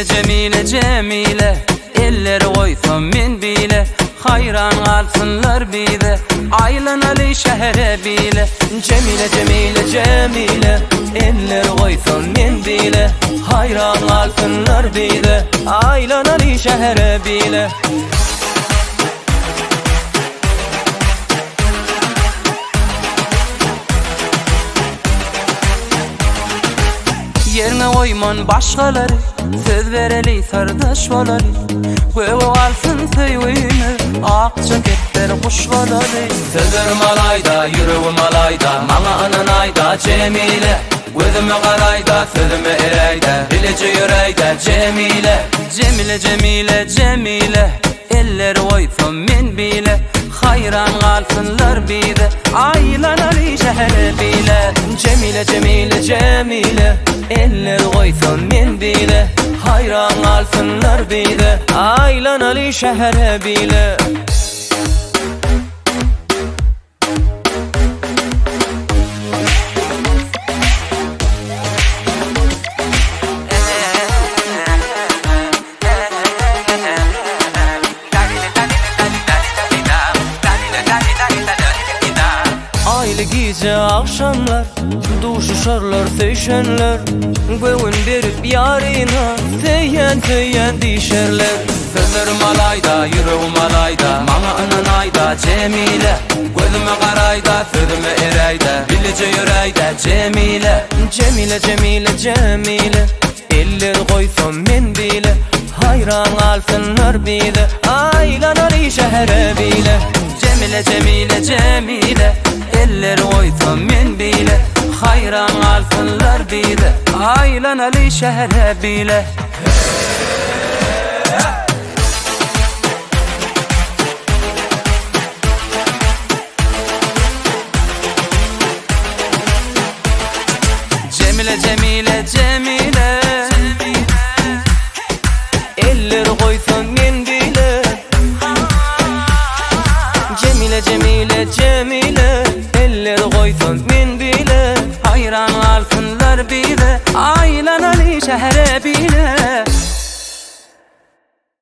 Cemile Cemile Cemile Eller goýsam men bile Haýran galsynlar bize Aýlanaly şähere bile Cemile Cemile Cemile Eller goýsam men bile Haýran galsynlar bize Aýlanaly şähere bile Ýerine goýman başgalary Söz bereli syrdaş bolaly Göge galsyn söýgimiz Akja kepder guş bolaly Sözlerim alaýda, ýüregim alaýda Maňa ynanaýda Cemile Gözüme garaýda, sözüme eräýdä Bileje ýöräýdä Cemile Cemile Cemile Cemile Eller goýsam men bile Haýran galsynlar bize Aýlanaly şähere bile Cemile Cemile Cemile Eller goýsam men bile Haýran galsynlar bize Aýlanaly şähere bile Aýly gije agşamlar Duşuşarlar söýşenler Göwün berip ýaryna Söýýän söýýän diýşerler Sözlerim alaýda, ýüregim alaýda Maňa ynanaýda Cemile Gözüme garaýda, sözüme eräýdä Bileje ýöräýdä Cemile Cemile Cemile Cemile Eller goýsam men bile Haýran galsynlar bize Aýlanaly şähere bile Cemile Cemile Cemile Eller goýsam men bile Haýran galsynlar bize Aýlanaly şähere bile Cemile Cemile Cemile Eller goýsam men bile Cemile Cemile Cemile Eller goýsam men bile Haýran galsynlar bize Aýlanaly şähere bile.